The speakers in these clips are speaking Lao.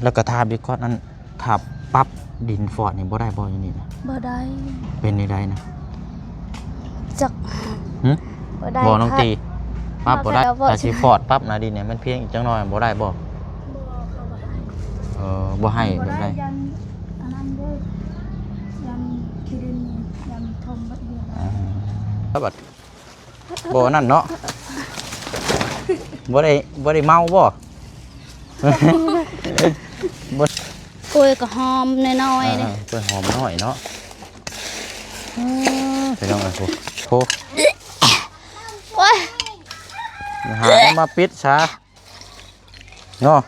ແລ້ວກໍຖາມອີກກ່ອນ ອັນ ຖ້າປັບດິນຟອດນີ້ບໍ່ໄດ້ບໍ່ ຢູ່ນີ້ນະ? ບໍ່ໄດ້. ເປັນແນວໃດນະ? ຈັກ ຫຶ? ບໍ່ໄດ້ ບໍ່ ນ້ອງຕີ ປັບບໍ່ໄດ້. ຖ້າຊິຟອດປັບໜ້າດິນນີ້ ມັນພຽງອີກຈັກໜ້ອຍ ບໍ່ໄດ້ບໍ່? ບໍ່ ເຂົາບໍ່ໃຫ້. ເອີ ບໍ່ໃຫ້. ບໍ່ໄດ້ ແບບໃດ? ຢ້ານອັນນັ້ນເດີ ຢ້ານຂີ້ດິນ ຢ້ານຖົ່ມບັດດຽວ. ອືມ ແລ້ວບັດ ບໍ່ນັ້ນເນາະ ບໍ່ໄດ້ ບໍ່ໄດ້ເມົາບໍ່? ບໍ່ ກ້ວຍກໍຫອມນ້ອຍໆ ເອີ ເດ້ ກ້ວຍຫອມນ້ອຍເນາະ. ເອີ ໄປລອງເອົາ ໂອ້ ໂອ້ຍ ຫາແນວມາປິດຊະເນາະ.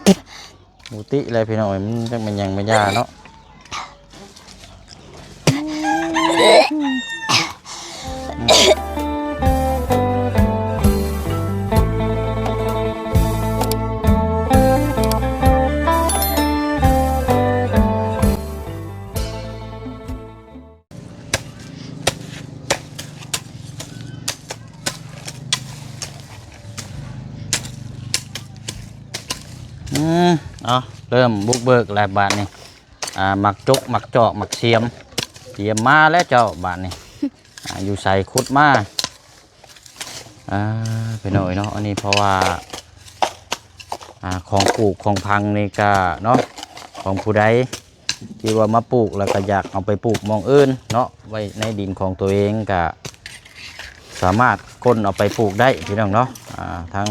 ບໍ່ຕິແລ້ວພີ່ນ້ອງເອີຍ ມັນຈັກແມ່ນຫຍັງແມ່ນຢາເນາະ. ອືມ ເອົາ ເລີ່ມບຸກເບີກແລ້ວບາດນີ້. ອ່າ ໝາກຈົກ ໝາກຈອກ ໝາກຊຽມ ຕຽມມາແລ້ວເຈົ້າ ບາດນີ້. ອ່າ ຢູ່ໃສຂຸດມາ. ອ່າ ພີ່ນ້ອງເອີຍເນາະ ອັນນີ້ເພາະວ່າ ອ່າ ຂອງປູກຂອງຝັງນີ້ກະເນາະ ຂອງຜູ້ໃດທີ່ວ່າມາປູກແລ້ວກະຢາກເອົາໄປປູກໝ່ອງອື່ນເນາະ ໄວ້ໃນດິນຂອງຕົວເອງກະສາມາດຄົ້ນເອົາໄປປູກໄດ້ພີ່ນ້ອງເນາະ. ອ່າ ທັງ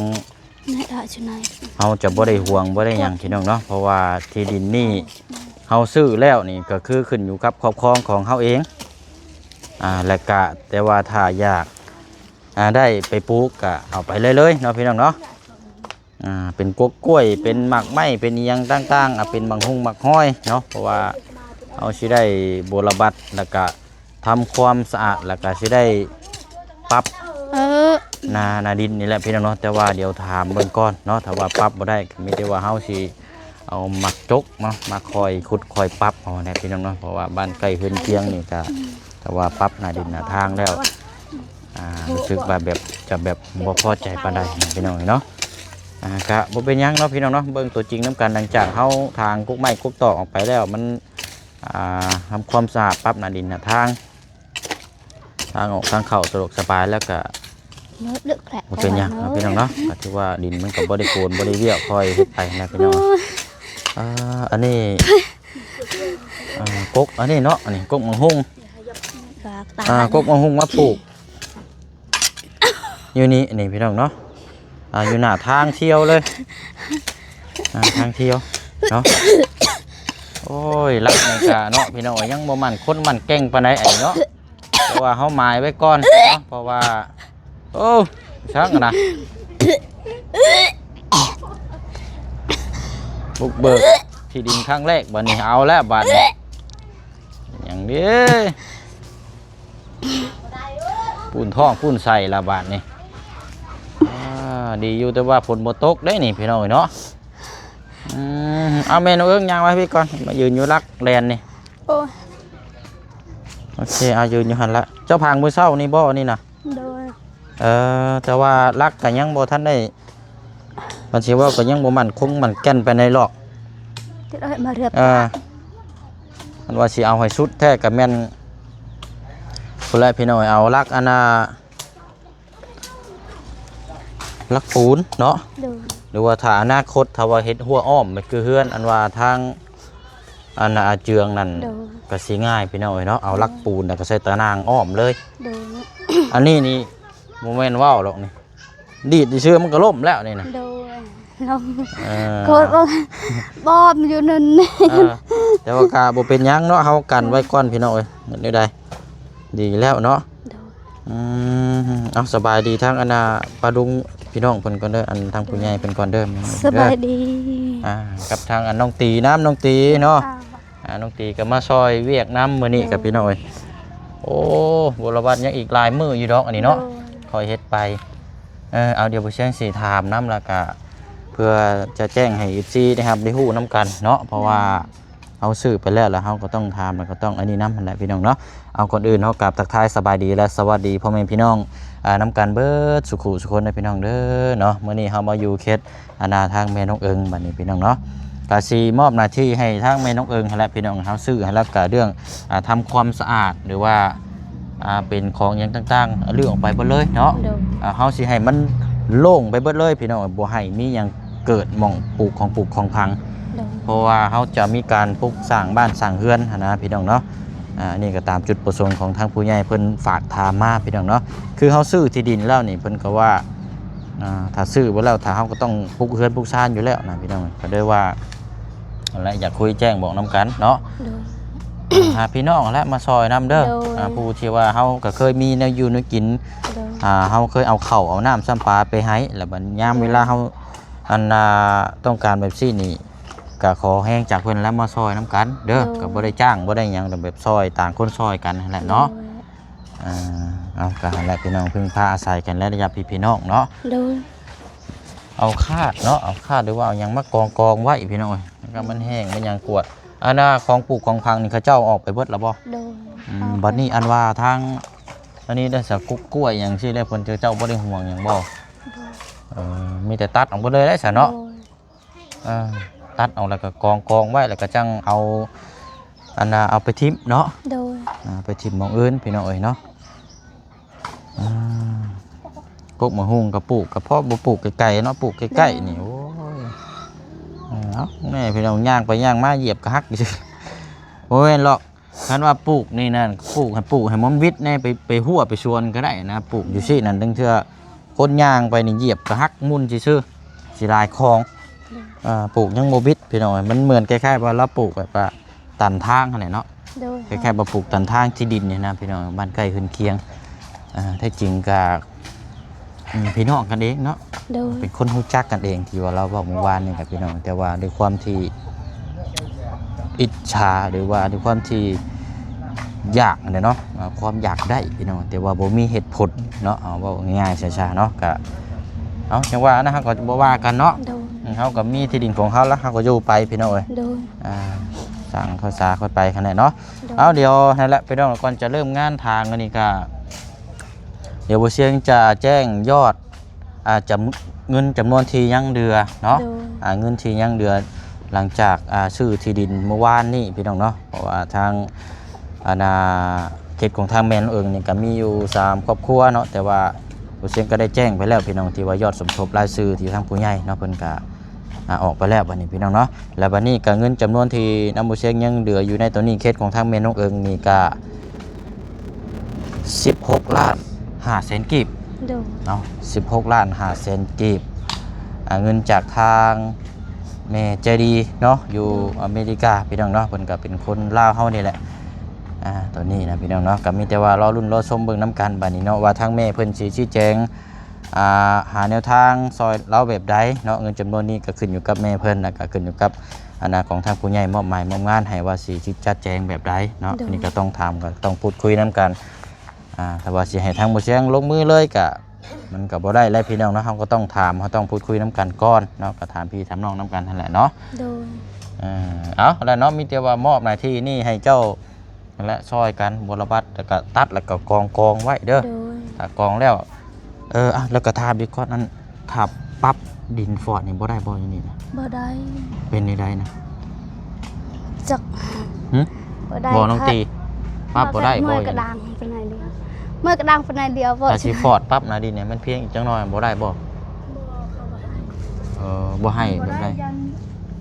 ເຮົາຈະບໍ່ໄດ້ຫ່ວງ ບໍ່ໄດ້ຫຍັງພີ່ນ້ອງເນາະ ເພາະວ່າທີ່ດິນນີ້ເຮົາຊື້ແລ້ວນີ້ກໍຄືຂຶ້ນຢູ່ກັບຄອບຄອງຂອງເຮົາເອງ. ອ່າ ແລະກະ ແຕ່ວ່າຖ້າຢາກ ອ່າ ໄດ້ໄປປູກກະເອົາໄປເລີຍໆເນາະ ພີ່ນ້ອງເນາະ. ອ່າ ເປັນກົກກ້ວຍ ເປັນໝາກໄມ້ ເປັນອີ່ຫຍັງຕ່າງໆ ອ່າ ເປັນໝາກຮຸ່ງໝາກຮອຍເນາະ ເພາະວ່າເຮົາຊິໄດ້ບົວລະບັດ ແລ້ວກະທຳຄວາມສະອາດ ແລ້ວກະຊິໄດ້ປັບ ເອີ ໜ້າ ໜ້າດິນນີ້ແຫຼະພີ່ນ້ອງເນາະ. ແຕ່ວ່າດຽວຖາມເບິ່ງກ່ອນເນາະ ຖ້າວ່າປັບບໍ່ໄດ້ ກໍມີແຕ່ວ່າເຮົາຊິເອົາໝາກຈົກເນາະ ມາຄ່ອຍຂຸດຄ່ອຍປັບເອົາແຫຼະພີ່ນ້ອງເນາະ ເພາະວ່າບ້ານໃກ້ເຮືອນຄຽງນີ້ກະ ຖ້າວ່າປັບໜ້າດິນໜ້າທາງແລ້ວ ອ່າ ຮູ້ສຶກວ່າແບບ ຈະແບບບໍ່ພໍໃຈປານໃດນະພີ່ນ້ອງເອີຍເນາະ. ອ່າ ກະບໍ່ເປັນຫຍັງເນາະພີ່ນ້ອງເນາະ ເບິ່ງຕົວຈິງນຳກັນ. ຫຼັງຈາກເຮົາຖາງກົກໄມ້ກົກຕອກອອກໄປແລ້ວ ມັນ ອ່າ ທຳຄວາມສະອາດ ປັບໜ້າດິນໜ້າທາງ ທາງອອກທາງເຂົ້າສະດວກສະບາຍແລ້ວກະ ບໍ່ເປັນຫຍັງເນາະພີ່ນ້ອງເນາະ. ກໍຖືວ່າດິນມັນກໍບໍ່ໄດ້ໂກນ ບໍ່ໄດ້ວຽວ ຄ່ອຍເຮັດໄປນະພີ່ນ້ອງ. ອ່າ ອັນນີ້ ອ່າ ກົກອັນນີ້ເນາະ ອັນນີ້ກົກໝາກຮຸ່ງ ອ່າ ກົກໝາກຮຸ່ງມາປູກ ຢູ່ນີ້ ນີ້ພີ່ນ້ອງເນາະ. ອ່າ ຢູ່ໜ້າທາງທ່ຽວເລີຍ ອ່າ ທາງທ່ຽວເນາະ. ໂອ້ຍ ຫຼັກນີ້ກະເນາະພີ່ນ້ອງ ຍັງບໍ່ໝັ້ນຄົນໝັ້ນແກ່ງປານໃດອັນນີ້ເນາະ ເພາະວ່າເຮົາໝາຍໄວ້ກ່ອນເນາະ ເພາະວ່າ ໂອ້ ຊ່າງນະ ບຸກເບີກທີ່ດິນຄັ້ງແລກ ບາດນີ້ເອົາແລ້ວ ບາດນີ້ ຫຍັງເດ້ ປູນທ້ອງປູນໄສ້ລະບາດນີ້. ອ່າ ດີຢູ່ແຕ່ວ່າຝົນບໍ່ຕົກເດ້ນີ້ພີ່ນ້ອງເອີຍເນາະ. ອືມ ເອົາແມ່ນ້ອງເອິ້ງຍ່າງມາພີ້ກ່ອນ ມາຢືນຢູ່ຫຼັກແລ່ນນີ້. ໂອ້ຍ ໂອເຄ ເອົາຢືນຢູ່ຫັ້ນລະ. ເຈົ້າຜາງມື້ເຊົ້ານີ້ບໍ່ ອັນນີ້ນະ? ໂດຍ. ເອີ ແຕ່ວ່າຫຼັກກໍຍັງບໍ່ທັນໄດ້ ມັນຊິເວົ້າກໍຍັງບໍ່ໝັ້ນຄົງໝັ້ນແກ່ນປານໃດຫຼອກ ຈະໄດ້ມາເຮືອ ເອີ ຄັນວ່າຊິເອົາໃຫ້ສຸດແທ້ກໍແມ່ນ ພຸ້ນແຫຼະພີ່ນ້ອງ ເອົາຫຼັກອັນນ່າ ຫຼັກປູນເນາະ. ໂດຍ. ຫຼືວ່າຖ້າອະນາຄົດ ຖ້າວ່າເຮັດຮົ້ວອ້ອມ ແມ່ນຄືເຮືອນອັນວ່າທາງ ອັນນ່າ ອາເຈືອງນັ້ນ ໂດຍ ກໍຊິງ່າຍພີ່ນ້ອງເອີຍເນາະ ເອົາຫຼັກ ໂດຍ ປູນແລ້ວກໍໃສ່ຕາໜ່າງອ້ອມເລີຍ. ໂດຍ. ອັນນີ້ນີ້ບໍ່ແມ່ນເວົ້າດອກນີ້ ດີດຊື່ໆ ມັນກໍລົ້ມແລ້ວນີ້ນະ. ໂດຍ ລົ້ມ. ເອີ ໂຄດບໍ່ ບອມຢູ່ນັ້ນ. ເອີ ແຕ່ວ່າກໍບໍ່ເປັນຫຍັງເນາະ ເຮົາກັນໄວ້ກ່ອນພີ່ນ້ອງເອີຍ ແນວໃດ ດີແລ້ວເນາະ. ໂດຍ. ອືມ ເອົາ ສະບາຍດີທາງອັນນ່າ ປ້າລຸງ ພີ່ນ້ອງເພິ່ນກ່ອນເດີ ອັນທາງຜູ້ໃຫຍ່ເພິ່ນກ່ອນເດີ. ສະບາຍດີ. ອ່າ ກັບທາງອັນນ້ອງຕີນຳ ນ້ອງຕີເນາະ. ອ່າ ນ້ອງຕີກໍມາຊ່ອຍວຽກນຳມື້ນີ້ ໂດຍ ກັບພີ່ນ້ອງເອີຍ. ໂອ້ ບົວລະວັດຍັງອີກຫຼາຍມື້ຢູ່ດອກອັນນີ້ເນາະ. ໂດຍ. ຄ່ອຍເຮັດໄປ. ເອີ ເອົາ ດຽວບໍ່ແຊງຊິຖາມນຳ ແລ້ວກະເພື່ອຈະແຈ້ງໃຫ້ເອັຟຊີໄດ້ຮັບໄດ້ຮູ້ນຳກັນເນາະ ເພາະວ່າ ໂດຍ ເຮົາຊື້ໄປແລ້ວ ແລ້ວເຮົາກໍຕ້ອງຖາມ ແລ້ວກໍຕ້ອງອັນນີ້ນຳຫັ້ນແຫຼະພີ່ນ້ອງເນາະ. ເອົາ ກ່ອນອື່ນເຮົາກາບທັກທາຍສະບາຍດີ ແລະ ສະຫວັດດີພໍ່ແມ່ພີ່ນ້ອງ ອ່າ ນຳກັນເບິດສູ່ຄູ່ສູ່ຄົນເດີພີ່ນ້ອງເດີເນາະ. ມື້ນີ້ເຮົາມາຢູ່ເຂດອັນນ່າທາງແມ່ນ້ອງເອິງ ບັດນີ້ພີ່ນ້ອງເນາະ. ກະຊິມອບໜ້າທີ່ໃຫ້ທາງແມ່ນ້ອງເອີງຫັ້ນແຫຼະພີ່ນ້ອງ ເຮົາຊື້ໃຫ້ ແລ້ວກະເລື່ອງ ອ່າ ທຳຄວາມສະອາດ ຫຼືວ່າ ອ່າ ເປັນຂອງຫຍັງຕ່າງໆ ຮື້ອອກໄປເບິດເລີຍເນາະ. ໂດຍ ອ່າ ເຮົາຊິໃຫ້ມັນໂລ່ງໄປເບິດເລີຍພີ່ນ້ອງ ບໍ່ໃຫ້ມີຫຍັງເກີດໝ່ອງປູກຂອງປູກຂອງຝັງ. ໂດຍ ເພາະວ່າເຮົາຈະມີການປຸກສ້າງບ້ານສ້າງເຮືອນຫັ້ນນະພີ່ນ້ອງເນາະ. ອ່າ ອັນນີ້ກໍຕາມຈຸດປະສົງຂອງທາງຜູ້ໃຫຍ່ເພິ່ນຝາກຖາມມາພີ່ນ້ອງເນາະ. ຄືເຮົາຊື້ທີ່ດິນແລ້ວນີ້ ເພິ່ນກໍວ່າ ອ່າ ຖ້າຊື້ໄວ້ແລ້ວ ຖ້າເຮົາກໍຕ້ອງປຸກເຮືອນປຸກຊານຢູ່ແລ້ວນະພີ່ນ້ອງ. ກໍເລີຍວ່າ ຫັ້ນແຫຼະ ຢາກຄຸຍແຈ້ງບອກນຳກັນເນາະ. ໂດຍ ຫາພີ່ນ້ອງຫັ້ນແຫຼະມາຊ່ອຍນຳເດີ. ໂດຍ ອ່າ ຜູ້ທີ່ວ່າເຮົາກໍເຄີຍມີແນວຢູ່ແນວກິນ ໂດຍ ອ່າ ເຮົາເຄີຍເອົາເຂົ້າເອົານ້ຳຊ້ຳປາໄປໃຫ້ ແລ້ວບັດຍາມເວລາເຮົາ ອັນ ອ່າ ຕ້ອງການແບບຊີ້ນີ້ ກໍຂໍແຮງຈາກເພິ່ນແລ້ວມາຊ່ອຍນຳກັນເດີ. ໂດຍ ກໍບໍ່ໄດ້ຈ້າງ ບໍ່ໄດ້ຫຍັງ ແບບຊ່ອຍ ຕ່າງຄົນຊ່ອຍກັນຫັ້ນແຫຼະເນາະ. ໂດຍ ອ່າ ເອົາ ກໍຫັ້ນແຫຼະພີ່ນ້ອງ ເພິ່ງພາອາໄສກັນແຫຼະ ລະຍະພີ່ນ້ອງເນາະ. ໂດຍ ເອົາຄາດເນາະ ເອົາຄາດ ຫຼືວ່າເອົາຫຍັງມາກອງໆໄວ້ພີ່ນ້ອງເອີຍ ແລ້ວກໍມັນແຫ້ງມັນຫຍັງກວດ. ອັນນ່າ ຂອງປູກຂອງຝັງນີ້ເຂົາເຈົ້າເອົາອອກໄປເບິດແລ້ວບໍ່? ໂດຍ ອືມ ເອົາໄປ. ບັດນີ້ອັນວ່າທາງ ອັນນີ້ໄດ້ສາ ກ ກ້ວຍຫຍັງຊີ້ແລ້ວ ເພິ່ນເຈົ້າບໍ່ໄດ້ຫ່ວງຫຍັງບໍ່? ບໍ່ ເອີ ມີແຕ່ຕັດອອກເບິດເລີຍໄດ໋ຊະເນາະ. ໂດຍ ເອີ ຕັດອອກແລ້ວກໍກອງໆໄວ້ ແລ້ວກໍຈັ່ງເອົາ ອັນນ່າ ເອົາໄປຖິ້ມເນາະ. ໂດຍ ອ່າ ໄປຖິ້ມໝ່ອງອື່ນພີ່ນ້ອງເອີຍເນາະ. ອ່າ ກົກໝາກຫຸ່ງກໍປູກ ກໍພໍບໍ່ປູກໄກໆເນາະ ປູກໃກ້ໆນີ້. ໂດຍ ໂອ້ຍ ເອົາແນ່ພີ່ນ້ອງ ຍ່າງໄປຍ່າງມາຢຽບກໍຫັກຊື່ ບໍ່ແມ່ນຫຼອກ. ຄັນວ່າປູກນີ້ນະ ປູກໃຫ້ ປູກໃຫ້ມັນວິດແນ່ ໄປ ໄປຮົ້ວໄປສວນກໍໄດ້ນະ. ປູກຢູ່ຊີ້ນັ້ນ ລາງເທື່ອຄົນຍ່າງໄປນີ້ຢຽບກໍຫັກໝຸ່ນຊື່ໆ ຊິຫຼາຍຂອງ. ໂດຍ ເອີ ປູກຍັງບໍ່ວິດພີ່ນ້ອງ ມັນເໝືອນຄ້າຍໆວ່າລາວປູກແບບວ່າຕັນທາງຫັ້ນແຫຼະເນາະ. ໂດຍ ຄ້າຍໆວ່າປູກຕັນທາງທີ່ດິນນີ້ນະພີ່ນ້ອງ ບ້ານໃກ້ເຮືອນຄຽງ. ອ່າ ແທ້ຈິງກໍ ອືມ ພີ່ນ້ອງກັນເອງເນາະ. ໂດຍ ເປັນຄົນຮູ້ຈັກກັນເອງ ທີ່ວ່າລາວເວົ້າມື້ວານນີ້ແຫຼະພີ່ນ້ອງ. ແຕ່ວ່າດ້ວຍຄວາມທີ່ອິດສາ ຫຼືວ່າດ້ວຍຄວາມທີ່ຢາກຫັ້ນແຫຼະເນາະ ອ່າ ຄວາມຢາກໄດ້ພີ່ນ້ອງ ແຕ່ວ່າບໍ່ມີເຫດຜົນເນາະ ເອົາເວົ້າງ່າຍໆຊ້າໆເນາະ. ກະ ເອົາ ຈັ່ງວ່ານະ ເຮົາກໍບໍ່ວ່າກັນເນາະ. ໂດຍ ເຮົາກໍມີທີ່ດິນຂອງເຮົາລະ ເຮົາກໍຢູ່ໄປພີ່ນ້ອງເອີຍ. ໂດຍ ອ່າ ສ້າງພາສາຄ່ອຍໄປຫັ້ນແຫຼະເນາະ. ໂດຍ ເອົາ ດຽວຫັ້ນແຫຼະພີ່ນ້ອງ ກ່ອນຈະເລີ່ມງານທາງອັນນີ້ກະ ດຽວບໍ່ຊຽງຈະແຈ້ງຍອດ ອ່າ ຈຳ ເງິນຈຳນວນທີ່ຍັງເຫຼືອເນາະ. ໂດຍ ອ່າ ເງິນທີ່ຍັງເຫຼືອ ຫຼັງຈາກ ອ່າ ຊື້ທີ່ດິນມື້ວານນີ້ພີ່ນ້ອງເນາະ. ເພາະວ່າທາງ ອັນນ່າ ເຂດຂອງທາງແມ່ນ້ອງເອີງນີ້ກໍມີຢູ່ສາມຄອບຄົວເນາະ ແຕ່ວ່າບໍ່ຊຽງກໍໄດ້ແຈ້ງໄປແລ້ວພີ່ນ້ອງ ທີ່ວ່າຍອດສົມທົບລາຍຊື່ທີ່ທາງຜູ້ໃຫຍ່ເນາະ ເພິ່ນກໍ ອ່າ ອອກໄປແລ້ວບັດນີ້ພີ່ນ້ອງເນາະ. ແລ້ວບັດນີ້ກໍເງິນຈຳນວນທີ່ນຳບໍ່ຊຽງຍັງເຫຼືອຢູ່ໃນຕອນນີ້ ເຂດຂອງທາງແມ່ນ້ອງເອີງນີ້ກໍ ສິບຫົກລ້ານຫ້າແສນກີບ. ໂດຍ ເນາະ ສິບຫົກລ້ານຫ້າແສນກີບ. ອ່າ ເງິນຈາກທາງແມ່ໃຈດີເນາະ ຢູ່ ໂດຍ ອາເມລິກາພີ່ນ້ອງເນາະ ເພິ່ນກໍເປັນຄົນລາວເຮົານີ້ແຫຼະ. ອ່າ ຕອນນີ້ນະພີ່ນ້ອງເນາະ ກໍມີແຕ່ວ່າລໍລຸ້ນລໍຊົມເບິ່ງນຳກັນບັດນີ້ເນາະ ວ່າທາງແມ່ເພິ່ນຊິຊີ້ແຈງ ອ່າ ຫາແນວທາງຊ່ອຍລາວແບບໃດເນາະ. ເງິນຈຳນວນນີ້ກໍຂຶ້ນຢູ່ກັບແມ່ເພິ່ນ ແລ້ວກໍຂຶ້ນຢູ່ກັບ ອັນນ່າ ຂອງທາງຜູ້ໃຫຍ່ມອບໝາຍມອບງານໃຫ້ວ່າຊິ ຊິຈັດແຈງແບບໃດເນາະ. ໂດຍ ອັນນີ້ກໍຕ້ອງຖາມ ກໍຕ້ອງພູດຄຸຍນຳກັນ. ອ່າ ຖ້າວ່າຊິໃຫ້ທາງບໍ່ຊຽງລົງມືເລີຍກະ ມັນກໍບໍ່ໄດ້ແຫຼະພີ່ນ້ອງເນາະ. ເຮົາກໍຕ້ອງຖາມ ເຮົາຕ້ອງພູດຄຸຍນຳກັນກ່ອນເນາະ ກໍຖາມພີ່ຖາມນ້ອງນຳກັນຫັ້ນແຫຼະເນາະ. ໂດຍ ເອີ ເອົາແຫຼະເນາະ ມີແຕ່ວ່າມອບໜ້າທີ່ນີ້ໃຫ້ເຈົ້າ ນັ້ນແຫຼະ ຊ່ອຍກັນບົວລະບັດ ແລ້ວກໍຕັດ ແລ້ວກໍກອງ ກອງໄວ້ເດີ. ໂດຍ ຖ້າກອງແລ້ວ ເອີ ອ່ະ ແລ້ວກໍຖາມອີກກ່ອນ ອັນ ຖ້າປັບດິນຟອດນີ້ບໍ່ໄດ້ບໍ່ ຢູ່ນີ້ນະ? ບໍ່ໄດ້. ເປັນແນວໃດນະ? ຈັກ ຫຶ? ບໍ່ໄດ້ ບໍ່ນ້ອງຕີ ປັບບໍ່ໄດ້ບໍ່? ເມື່ອຍກະດາງປານໃດດຽວ ເມື່ອຍກະດາງປານໃດດຽວບໍ່ ຖ້າຊິຟອດປັບນະດິນນີ້ ມັນພຽງອີກຈັກໜ້ອຍບໍ່ໄດ້ບໍ່? ບໍ່ ເຂົາບໍ່ໃຫ້. ເອີ ບໍ່ໃຫ້ ບໍ່ໄດ້ ແບບໃດ? ຢ້ານ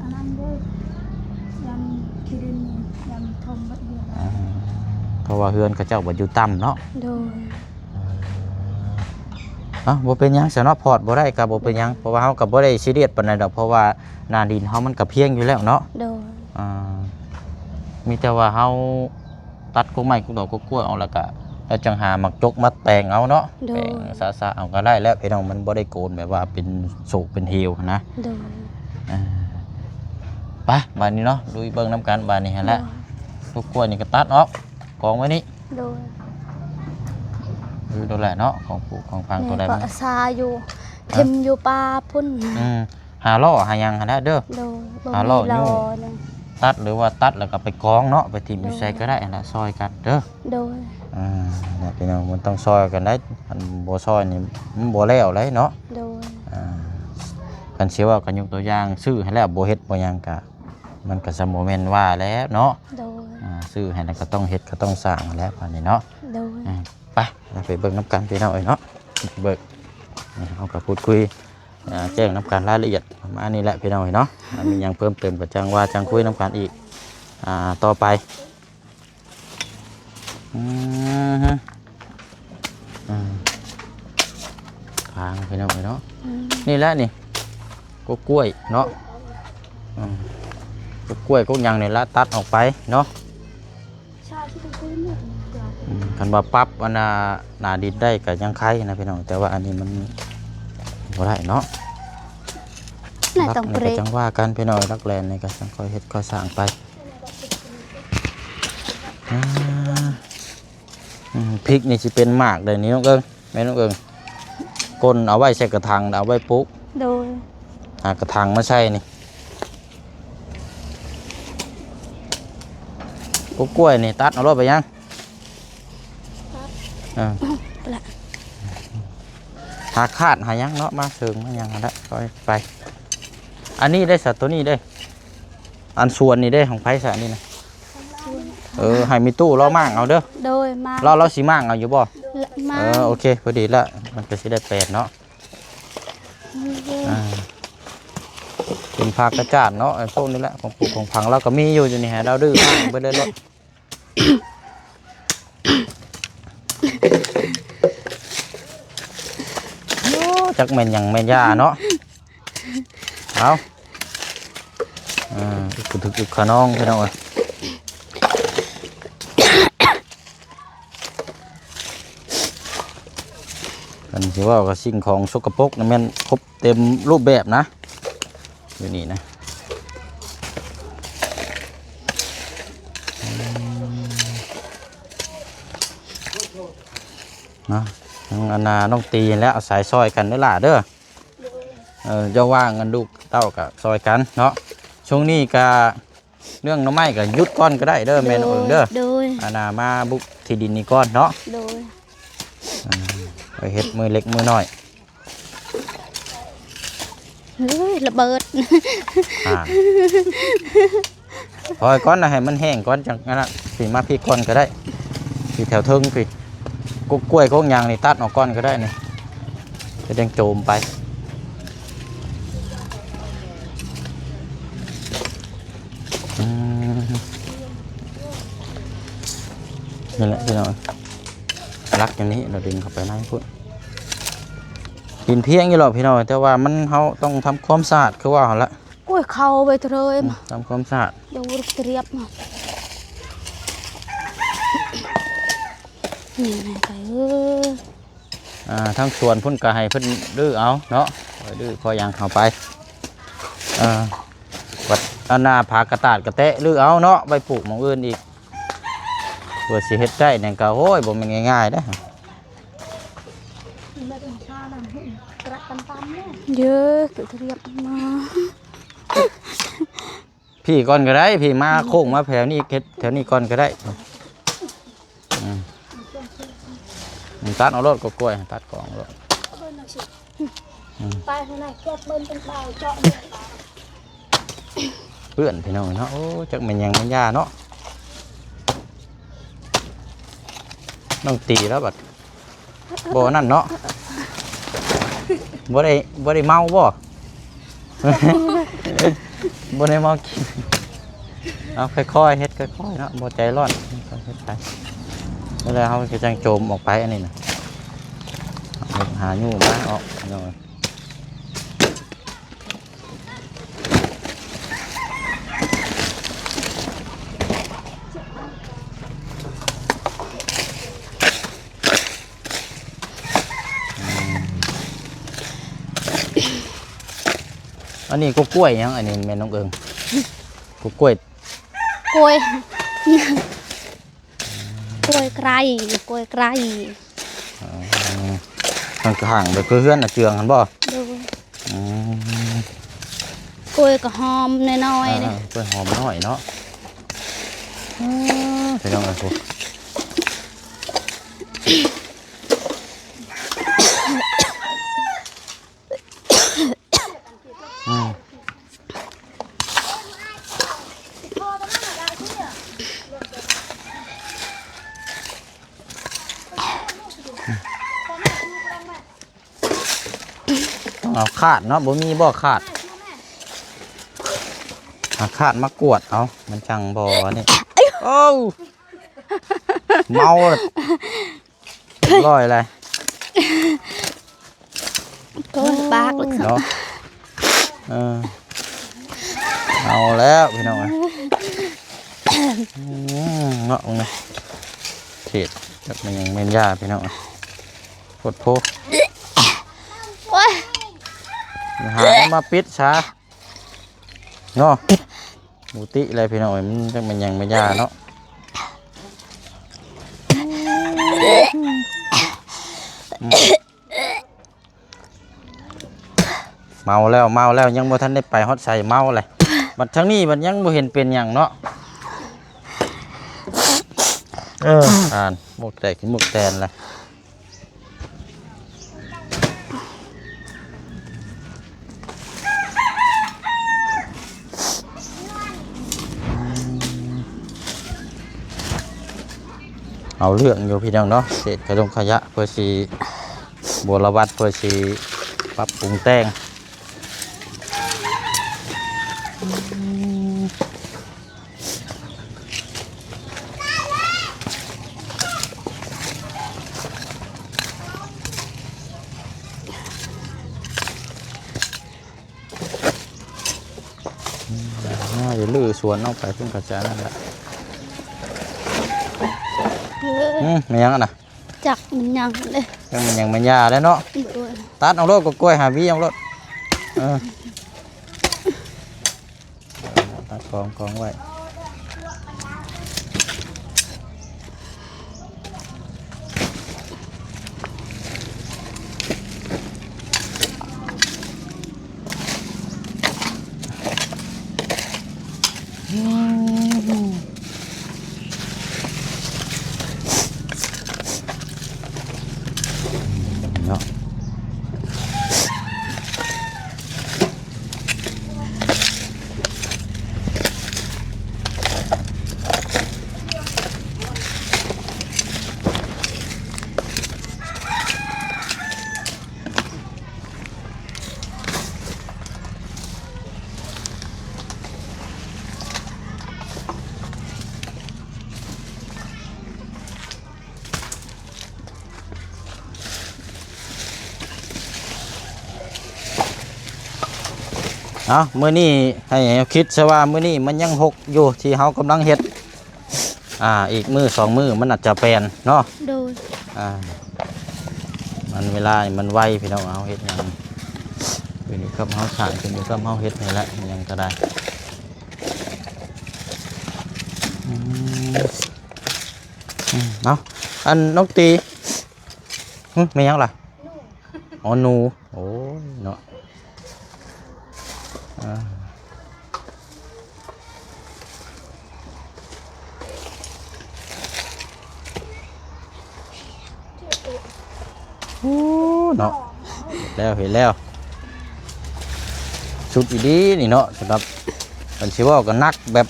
ອັນນັ້ນເດີ ຢ້ານຂີ້ດິນນີ້ ຢ້ານຖົ່ມເບິດເຮືອນ. ອ່າ ເພາະວ່າເຮືອນເຂົາເຈົ້າບັດຢູ່ຕ່ຳເນາະ. ໂດຍ ເອີ ເອົ້າ ບໍ່ເປັນຫຍັງຊະເນາະ ຟອດບໍ່ໄດ້ກໍບໍ່ເປັນຫຍັງ ໂດຍ ເພາະວ່າເຮົາກໍບໍ່ໄດ້ຊີຣຽສປານໃດດອກ ເພາະວ່າໜ້າດິນເຮົາມັນກໍພຽງຢູ່ແລ້ວເນາະ. ໂດຍ ອ່າ ມີແຕ່ວ່າເຮົາ ຕັດກົກໄມ້ກົກດອກກົກກ້ວຍອອກ ແລ້ວກະ ແລ້ວຈັ່ງຫາໝາກຈົກມາແປງເອົາເນາະ. ໂດຍ ແປງສະໆເອົາກໍໄດ້ແລ້ວພີ່ນ້ອງ ມັນບໍ່ໄດ້ໂກນແບບວ່າເປັນໂສກເປັນເຫວຫັ້ນນະ. ໂດຍ ອ່າ ໄປບາດນີ້ເນາະ ລຸຍເບິ່ງນຳກັນບາດນີ້ຫັ້ນແຫຼະ. ໂດຍ ກົກກ້ວຍນີ້ກໍຕັດອອກ ກອງໄວ້ນີ້. ໂດຍ ເອີ ໂດນແຫຼະເນາະ ຂອງປູກຂອງຝັງໂຕໃດ ແມ່ກໍອາສາຢູ່ ອ່າ ຖິ້ມຢູ່ປ່າພຸ້ນ. ອືມ ຫາລໍ້ຫາຫຍັງຫັ້ນແຫຼະເດີ. ໂດຍ ຫາລໍ້ ບໍ່ມີລໍ້ ຍູ້ ຕັດ ຫຼືວ່າຕັດແລ້ວກໍໄປກອງເນາະ ໄປຖິ້ມຢູ່ໃສກໍໄດ້ຫັ້ນແຫຼະ ໂດຍ ຊ່ອຍກັນເດີ. ໂດຍ ອ່າ ພີ່ນ້ອງ ມັນຕ້ອງຊ່ອຍກັນໄດ໋ ຄັນບໍ່ຊ່ອຍນີ້ມັນບໍ່ແລ້ວເລີຍເນາະ. ໂດຍ ອ່າ ຄັນຊິເວົ້າກໍຍົກຕົວຢ່າງ ຊື້ໃຫ້ແລ້ວບໍ່ເຮັດບໍ່ຫຍັງກະ ມັນກໍຊະບໍ່ແມ່ນວ່າແລ້ວເນາະ. ໂດຍ ອ່າ ຊື້ໃຫ້ແລ້ວກໍຕ້ອງເຮັດ ກໍຕ້ອງສ້າງແລ້ວບາດນີ້ເນາະ. ໂດຍ ອ່າ ໄປ ໄປເບິ່ງນຳກັນພີ່ນ້ອງເອີຍເນາະ. ເບິ່ງ ນີ້ເຮົາກໍພູດຄຸຍ ອ່າ ແຈ້ງນຳກັນລາຍລະອຽດປະມານນີ້ແຫຼະພີ່ນ້ອງເອີຍເນາະ. ອ່າ ມີຫຍັງເພີ່ມເຕີມກໍຈັ່ງວ່າ ຈັ່ງຄຸຍນຳກັນອີກ ອ່າ ຕໍ່ໄປ. ອືມ ອືມ ທາງພີ່ນ້ອງເອີຍເນາະ. ອືມ ນີ້ແຫຼະນີ້ ກົກກ້ວຍເນາະ. ອືມ ກົກກ້ວຍກົກຫຍັງນີ້ລະຕັດອອກໄປເນາະ. ອືມ ຄັນວ່າປັບອັນນ່າ ໜ້າດິນໄດ້ກໍຍັງໄຄນະພີ່ນ້ອງ ແຕ່ວ່າອັນນີ້ມັນບໍ່ໄດ້ເນາະ. ລະ ລັກນີ້ກໍຈັ່ງວ່າກັນພີ່ນ້ອງ ລັກແລນນີ້ກໍຈັ່ງຄ່ອຍເຮັດຄ່ອຍສ້າງໄປ. ອ່າ ອືມ ພິກນີ້ຊິເປັນໝາກເດ້ນີ້ນ້ອງເອີງ ແມ່ນ້ອງເອີງ ກົ້ນເອົາໄວ້ໃສ່ກະຖາງ ເອົາໄວ້ປູກ. ໂດຍ ຫາກະຖາງມາໃສ່ນີ້. ກົກກ້ວຍນີ້ຕັດເອົາໂລດ ໄປຫຍັງ ຕັດ ເອີ ລະ ຫາຄາດຫາຫຍັງເນາະ ມາເສີງມາຫຍັງຫັ້ນແຫຼະ ຄ່ອຍໄປ. ອັນນີ້ໄດ້ສະ ໂຕນີ້ເດ້ ອັນສວນນີ້ເດ້ ຂອງໃຜສະນີ້ນະ? ເອີ ໃຫ້ມີຕູ້ລາວມ້າງເອົາເດີ. ໂດຍ ມ້າງ ລາວ ລາວຊິມ້າງເອົາຢູ່ບໍ່? ມ້າງ ເອີ ໂອເຄ ພໍດີລະ ມັນກໍຊິໄດ້ແປດເນາະ. ໂດຍ ອ່າ ເປັນຜັກກະຈາດເນາະ ໄອ້ພວກນີ້ແຫຼະ ຂອງປູກຂອງຝັງ ລາວກໍມີຢູ່ ຢູ່ນີ້ ໃຫ້ລາວດື້ມ້າງເບິດເລີຍໂລດ. ໂອ້ ຈັກແມ່ນຫຍັງແມ່ນຢາເນາະ. ເອົາ ອ່າ ອຶກກະທຶກອຶກຂະນອງ ພີ່ນ້ອງເອີຍ. ຄັນຊິເວົ້າກໍສິ່ງຂອງສົກກະປົກນະ ແມ່ນຄົບເຕັມຮູບແບບນະ ຢູ່ນີ້ນະ. ເນາະ ທາງອັນນ່າ ນ້ອງຕີຫັ້ນແຫຼະ ອາໄສຊ່ອຍກັນເດີຫຼ້າເດີ. ເອີ ເຈົ້າວ່າງກັນ ລູກເຕົ້າກໍຊ່ອຍກັນເນາະ. ຊ່ວງນີ້ກໍເລື່ອງໜໍ່ໄມ້ກໍຢຸດກ່ອນກໍໄດ້ເດີ ແມ່ນ້ອງເອີງເດີ. ໂດຍ ອັນນ່າ ມາບຸກທີ່ດິນນີ້ກ່ອນເນາະ. ໂດຍ ອ່າ ໄປເຮັດມື້ເລັກມື້ນ້ອຍ. ເຮີ້ຍ ລະເບີດ ອ່າ ປ່ອຍກ່ອນນະ ໃຫ້ມັນແຫ້ງກ່ອນ ຈັ່ງນັ້ນນະ ຊິມາພີ້ກ່ອນກໍໄດ້ ພີ້ແຖວເທິງພີ້. ກົກກ້ວຍກົກຫຍັງນີ້ຕັດອອກກ່ອນກໍໄດ້ນີ້ ຈະໄດ້ໂຈມໄປ. ອືມ ນີ້ແຫຼະພີ່ນ້ອງ ລັກຢ່າງນີ້ ລະດຶງເຂົ້າໄປໃນພຸ້ນ. ດິນພຽງຢູ່ດອກພີ່ນ້ອງ ແຕ່ວ່າມັນ ເຮົາຕ້ອງທຳຄວາມສະອາດ ຄືວ່າຫັ້ນລະ. ໂອ້ຍ ເຂົ້າໄປເທີຍ ອືມ ທຳຄວາມສະອາດ ດຽວຕຽບມາ ນີ້ນະໄກ່ເອີຍ. ອ່າ ທາງສວນພຸ້ນກໍໃຫ້ເພິ່ນດື້ເອົາເນາະ ຄ່ອຍດື້ຄ່ອຍຫຍັງເຂົ້າໄປ. ເອີ ບັດອັນນ່າ ຜາກະຕາດກະແຕະຮື້ເອົາເນາະ ໄວ້ປູກໝ່ອງອື່ນອີກ ເພື່ອຊິເຮັດໄດ້ນັ້ນກໍ ໂອ້ຍ ບໍ່ແມ່ນງ່າຍໆເດ້. ເຢີກະຕຽບມາ ພີ້ກ່ອນກໍໄດ້ ພີ້ມາໂຄ້ງມາແຖວນີ້ ເຮັດແຖວນີ້ກ່ອນກໍໄດ້. ອືມ ຕັດເອົາໂລດ ກໍກ້ວຍ ຕັດກອງໂລດ. ອືມ ໄປທາງໃນ ເກັບເບິ່ງເປັນເບົາເຈາະ ເປື້ອນພີ່ນ້ອງເນາະ. ໂອ້ ຈັກແມ່ນຫຍັງແມ່ນຢາເນາະ ນ້ອງຕີແລ້ວບັດ. ບໍ່ນັ້ນເນາະ ບໍ່ໄດ້ ບໍ່ໄດ້ເມົາບໍ່? ບໍ່ໄດ້ເມົາກິນ. ເອົາ ຄ່ອຍໆເຮັດ ຄ່ອຍໆເນາະ ບໍ່ໃຈຮ້ອນ ຄ່ອຍເຮັດໄປ. ແລ້ວເຮົາກໍຈັ່ງໂຈມອອກໄປ ອັນນີ້ນະ ຫາຫຍູ້ມາອອກ. ອັນນີ້ກໍກ້ວຍຫຍັງ ອັນນີ້ແມ່ນ້ອງເອີງ? ກໍກ້ວຍ ກ້ວຍ ກ້ວຍໄກ ກ້ວຍໄກ. ອໍ ທາງຂ້າງແບບຄືເຮືອນອາເຈືອງຫັ້ນບໍ່? ໂດຍ. ອືມ ກ້ວຍກໍຫອມນ້ອຍໆເດ້. ອ່າ ກ້ວຍຫອມນ້ອຍເນາະ. ອໍ ພີ່ນ້ອງເອີຍ ອືມ ເອົາຄາດເນາະ ບໍ່ມີບໍ່ຄາດ ຫາຄາດມາກວດເອົາ ມັນຈັ່ງບໍ່ນີ້. ໂອ້ ເມົາ ຮ້ອຍແລ້ວ ໂອ້ຍ ປາກເນາະ ເອີ ເອົາແລ້ວພີ່ນ້ອງເອີຍ ອືມ ເນາະ ເບິ່ງນະ ເທດ ແບບແມ່ນຫຍັງແມ່ນຢາພີ່ນ້ອງ ໂພດໂພ ໂອ້ຍ ຫາແນວມາປິດຊະ ເນາະ ບໍ່ຕິແລ້ວພີ່ນ້ອງເອີຍ ມັນຈັກແມ່ນຫຍັງແມ່ນຢາເນາະ ເມົາແລ້ວ ເມົາແລ້ວ ຍັງບໍ່ທັນໄດ້ໄປຮອດໃສ ເມົາແລ້ວ ບັດທາງນີ້ບັດຍັງບໍ່ເຫັນເປັນຫຍັງເນາະ ເອີ ອ່ານ ໝວກແຕກໝວກແຕນແລ້ວ. ເອົາເລື່ອງຢູ່ພີ່ນ້ອງເນາະ ເສດຂະດົງຂະຫຍະ ເພື່ອຊິບົວລະວັດ ເພື່ອຊິປັບປຸງແຕ່ງ. ອືມ ອ່າ ຢ່າລື້ສວນອອກໄປ ເພິ່ນກໍຈະນັ້ນແຫຼະ. ເອີ ອືມ ແມ່ນຫຍັງຫັ້ນນະ? ຈັກມັນຫຍັງເດ້ ຈັກມັນຫຍັງມັນຢາແລ້ວເນາະ. ໂດຍ ຕັດເອົາໂລດ ກໍກ້ວຍຫາຫວີເອົາໂລດ. ເອີ ຕັດກອງ ກອງໄວ້. ເນາະ. ເອົາ ມື້ນີ້ໃຫ້ ໃຫ້ຄິດຊະວ່າ ມື້ນີ້ມັນຍັງຮົກຢູ່ ທີ່ເຮົາກຳລັງເຮັດ ອ່າ ອີກມື້ສອງມື້ມັນອາດຈະແປນເນາະ. ໂດຍ ອ່າ ມັນເວລາມັນໄວພີ່ນ້ອງ ເຮົາເຮັດຫຍັງຂຶ້ນຢູ່ກັບເຮົາສ້າງ ຂຶ້ນຢູ່ກັບເຮົາເຮັດນີ້ແຫຼະ ຫຍັງກໍໄດ້. ອືມ ອືມ ເອົາ ອັນນ້ອງຕີ ຫຶ ແມ່ນຫຍັງລະ? ອໍ ໜູ ໂອ້ຍເນາະ ອ່າ ໂອ້ ເນາະ ເຫັນແລ້ວ ເຫັນແລ້ວ ສຸດອີ່ຫຼີນີ້ເນາະ ສຳລັບ ຄັນຊິເວົ້າກໍໜັກແບບ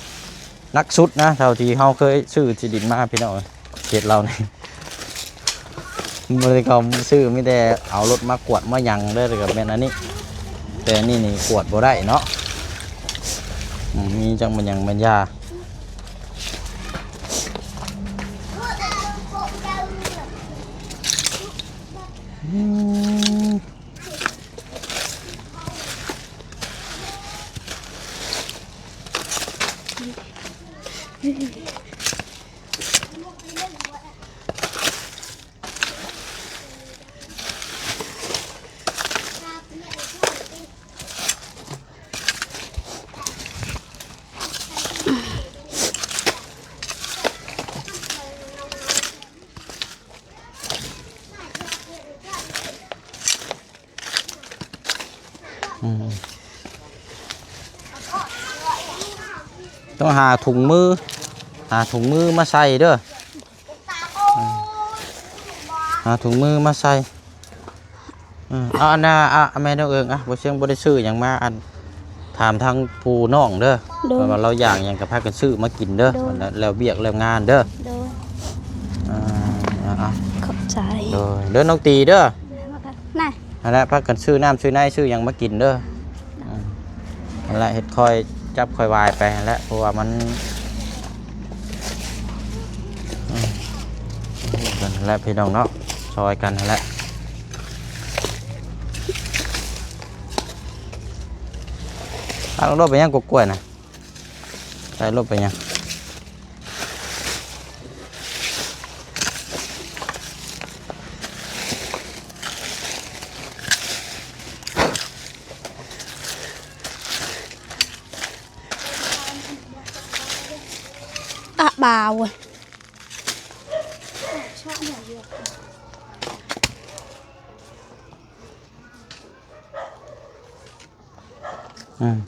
ໜັກສຸດນະ ເທົ່າທີ່ເຮົາເຄີຍຊື້ທີ່ດິນມາພີ່ນ້ອງເອີຍ ເຂດລາວນີ້ ບໍ່ໄດ້ເຂົ້າຊື້ ມີແຕ່ເອົາລົດມາກວດມາຫຍັງເດີ ແລ້ວກໍແມ່ນອັນນີ້ ແຕ່ອັນນີ້ນີ້ກວດບໍ່ໄດ້ເນາະ ອືມ ມີຈັກແມ່ນຫຍັງແມ່ນຢາ ອືມ. ອືມ ຕ້ອງຫາຖົງມື ຫາຖົງມືມາໃສ່ເດີ ອືມ ຫາຖົງມືມາໃສ່ ອືມ ເອົາອັນນ່າ ອະ ແມ່ນ້ອງເອີງ ອະ ບໍ່ຊຽງບໍ່ໄດ້ຊື້ຫຍັງມາ ອັນ ຖາມທາງຜູ້ນ້ອງເດີ ໂດຍ ເພາະວ່າລາວຢາກຫຍັງກໍພາກັນຊື້ມາກິນເດີ ໂດຍ ແລ້ວ ແລ້ວວຽກແລ້ວງານເດີ ໂດຍ ອ່າ ອ່າ ຂອບໃຈ ໂດຍ ເດີນ້ອງຕີເດີ ນະ. ຫັ້ນແຫຼະ ພາກັນຊື້ນ້ຳຊື້ໃນຊື້ຫຍັງມາກິນເດີ. ອືມ ຫັ້ນແຫຼະ ເຮັດຄ່ອຍຈັບຄ່ອຍວາຍໄປຫັ້ນແຫຼະ ເພາະວ່າມັນ ອືມ ກັນແຫຼະພີ່ນ້ອງເນາະ ຊ່ອຍກັນຫັ້ນແຫຼະ. ເອົາລົດໄປຫຍັງ ກວດກ້ວຍນະ? ໃສ່ລົດໄປຫຍັງ? ອະ ບ່າວ ອືມ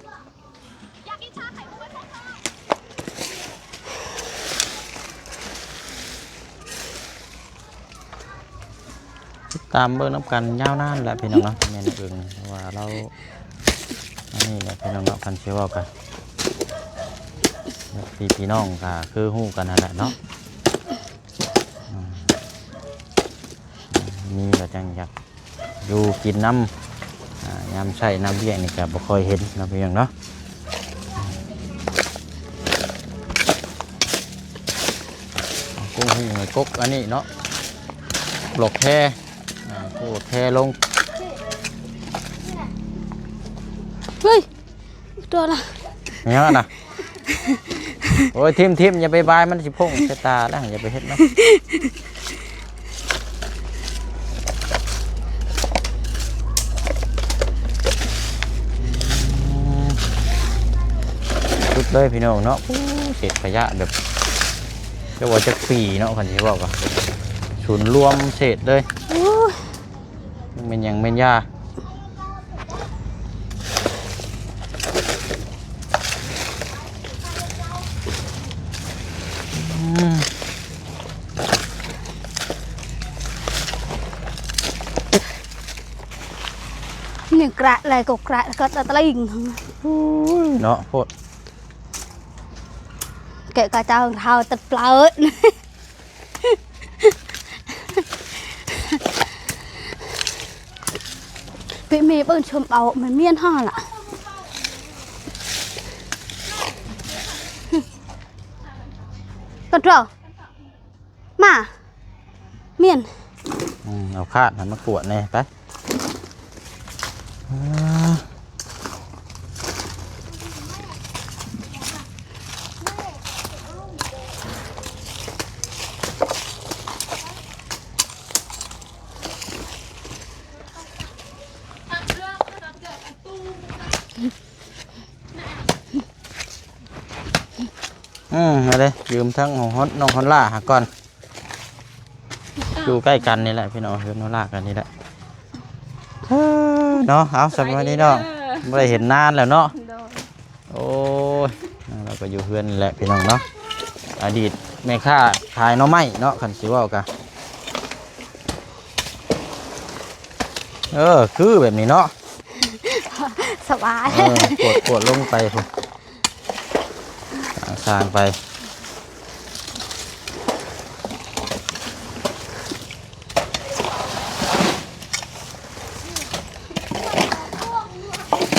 ຕິດຕາມເບິ່ງນຳກັນຍາວນານແຫຼະພີ່ນ້ອງເນາະ ແມ່ນເບິ່ງ ເພາະວ່າລາວ ອັນນີ້ແຫຼະພີ່ນ້ອງເນາະ ຄັນຊິເວົ້າກັນ ພີ່ ພີ່ນ້ອງກໍຄືຮູ້ກັນຫັ້ນແຫຼະເນາະ. ອືມ ມີກໍຈັ່ງຢາກຢູ່ກິນນຳ ອາ ຍາມໃຊ້ນຳວຽກນີ້ກໍບໍ່ຄ່ອຍເຫັນເນາະ ພີ່ນ້ອງເນາະ. ອືມ ເອົາກຸ້ງຫຸ່ງໃຫ້ກົກອັນນີ້ເນາະ ບລັອກແຄ ອາ ໂອ້ ແຄລົງ ເຮີ້ຍ ຕົວລະ ຫຍັງນະ? ໂອ້ຍ ຖິ້ມໆ ຢ່າໄປບາຍ ມັນຊິພົງໃສ່ຕາແລ້ວ ຢ່າໄປເຮັດມັນ. ສຸດເລີຍພີ່ນ້ອງເນາະ ໂອ້ ເສດຂະຫຍະແບບ ຈະວ່າຈັກປີເນາະ ຄັນຊິເວົ້າກໍສູນລວມເສດເລີຍ. ໂອ້ຍ ແມ່ນຫຍັງແມ່ນຢາ ອືມ ນີ້ກະແລະກໍກະແລະກໍຕະລິງ ໂອ້ຍ ເນາະ ໂພດ ແກະກະເຈົ້າເຮົາຕັດເປີດ. ເປະເມເບິ່ງຊົມເອົາ ມັນມ້ຽນຫໍລະ ກັນເຖາະ ມາ ມ້ຽນ ອືມ ເອົາຄາດໃຫ້ມາກວດແດ່ໄປ. ອືມ ມາເດ້ ຢືມທາງຮອນ ນ້ອງຮອນລາຫາກ່ອນ. ຢູ່ໃກ້ກັນນີ້ແຫຼະພີ່ນ້ອງ ເຮືອນນ້ອງລາກັນນີ້ແຫຼະ ເອີ ເນາະ. ເອົາ ສະບາຍດີເນາະ ສະບາຍດີເດີ ບໍ່ໄດ້ເຫັນນານແລ້ວເນາະ ໂດຍ. ໂອ້ຍ ລາວກໍຢູ່ເຮືອນນີ້ແຫຼະພີ່ນ້ອງເນາະ ອະດີດແມ່ຄ້າຂາຍໜໍ່ໄມ້ເນາະ ຄັນຊິເວົ້າກະ ເອີ ຄືແບບນີ້ເນາະ ສະບາຍ ເອີ ກວດ ກວດລົງໄປພຸ້ນ ສ້າງໆໄປ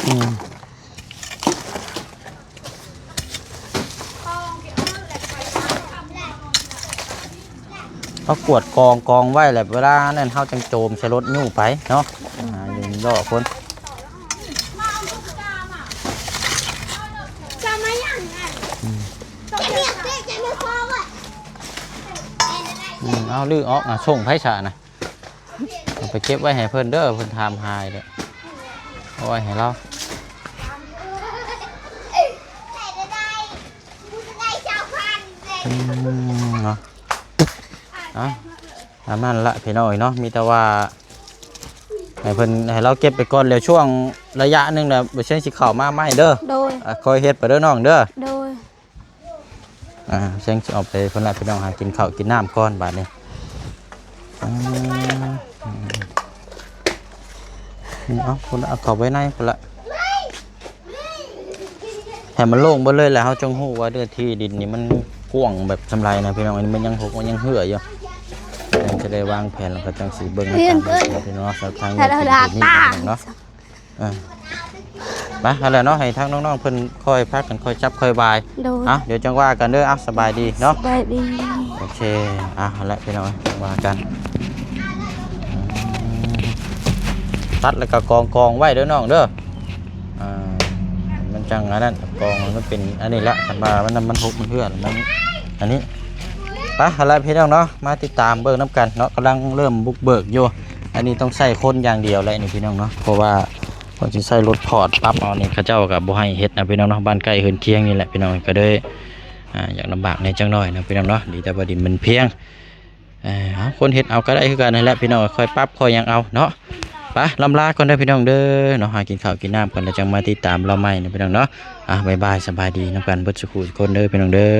ອືມ. ເຮົາກວດກອງ ກອງໄວ້ແຫຼະ ເວລານັ້ນເຮົາຈັ່ງໂຈມໃສ່ລົດຍູ້ໄປເນາະ ອືມ ອ່າ ຢູ່ເລາະພຸ້ນ ອືມ ອືມ ເອົາ ຮື້ອອກ ອ່າ ສົ່ງໃຜຊະນະ? ເອົາໄປເກັບໄວ້ໃຫ້ເພິ່ນເດີ ເພິ່ນຖາມຫາເດີ ເອົາໄວ້ໃຫ້ລາວ ອືມ ເນາະ ເອົາ ຕາມນັ້ນລະພີ່ນ້ອງເອີຍເນາະ ມີແຕ່ວ່າໃຫ້ເພິ່ນ ໃຫ້ລາວເກັບໄປກ່ອນ ແລ້ວຊ່ວງໄລຍະໜຶ່ງແລ້ວ ບໍ່ເຊີງຊິເຂົ້າມາໃໝ່ເດີ ໂດຍ ອ່າ ຄ່ອຍເຮັດໄປເດີນ້ອງເດີ ໂດຍ. ອ່າ ເຊິ່ງຊິອອກໄປພຸ້ນລະພີ່ນ້ອງ ຫາກິນເຂົ້າກິນນ້ຳກ່ອນບາດນີ້ ອ່າ ເອົາພຸ້ນລະ ເອົາເຂົ້າໄວ້ໃນພຸ້ນລະ ໃຫ້ມັນໂລ່ງເບິດເລີຍ ແລ້ວເຮົາຈຶ່ງຮູ້ວ່າເນື້ອທີ່ດິນນີ້ມັນກວ້າງແບບສ່ຳໃດນະພີ່ນ້ອງ ອັນນີ້ມັນຍັງຫົກ ມັນຍັງເຮື້ອຢູ່ ເປັນ ຈະໄດ້ວາງແຜນ ແລ້ວກໍຈັ່ງຊິເບິ່ງນຳກັນເນາະ ເນາະ ທາງເງິນເປັນເຮັດນີ້ເນາະ. ເອີ ໄປ ຫັ້ນແຫຼະເນາະ ໃຫ້ທາງນ້ອງໆເພິ່ນຄ່ອຍພາກັນຄ່ອຍຈັບຄ່ອຍບາຍ. ໂດຍ ເອົາ ດຽວຈັ່ງວ່າກັນເດີ. ເອົາ ສະບາຍດີເນາະ ສະບາຍດີ. ໂອເຄ ເອົາ ຫັ້ນແຫຼະພີ່ນ້ອງ ຈັ່ງວ່າກັນ. ຕັດແລ້ວກໍກອງໆໄວ້ເດີນ້ອງເດີ. ອ່າ ມັນຈັ່ງອັນນັ້ນ ກອງມັນເປັນອັນນີ້ລະ ຄັນວ່າມັນ ມັນຫົກມັນເຮື້ອ ມັນອັນນີ້. ໄປ ຫັ້ນແຫຼະພີ່ນ້ອງເນາະ ມາຕິດຕາມເບິ່ງນຳກັນເນາະ ກຳລັງເລີ່ມບຸກເບີກຢູ່. ອັນນີ້ຕ້ອງໃຊ້ຄົນຢ່າງດຽວແຫຼະນີ້ພີ່ນ້ອງເນາະ ເພາະວ່າເພິ່ນຊິໃຊ້ລົດພອດປັບເອົານີ້ ເຂົາເຈົ້າກໍບໍ່ໃຫ້ເຮັດນະພີ່ນ້ອງເນາະ ບ້ານໃກ້ເຮືອນຄຽງນີ້ແຫຼະພີ່ນ້ອງ ກໍເລີຍ ອ່າ ຢາກລຳບາກແດ່ຈັກໜ້ອຍນະພີ່ນ້ອງເນາະ. ດີແຕ່ວ່າດິນມັນພຽງ ເອີ ເອົາ ຄົນເຮັດເອົາກໍໄດ້ຄືກັນຫັ້ນແຫຼະພີ່ນ້ອງ ຄ່ອຍປັບຄ່ອຍຫຍັງເອົາເນາະ. ໄປ ລຳລາກ່ອນເດີພີ່ນ້ອງເດີເນາະ ຫາກິນເຂົ້າກິນນ້ຳກ່ອນ ແລ້ວຈັ່ງມາຕິດຕາມລາວໃໝ່ນະພີ່ນ້ອງເນາະ. ອ່າ ບາຍບາຍ ສະບາຍດີນຳກັນເບິດສູ່ຜູ້ທຸກຄົນເດີພີ່ນ້ອງເດີ.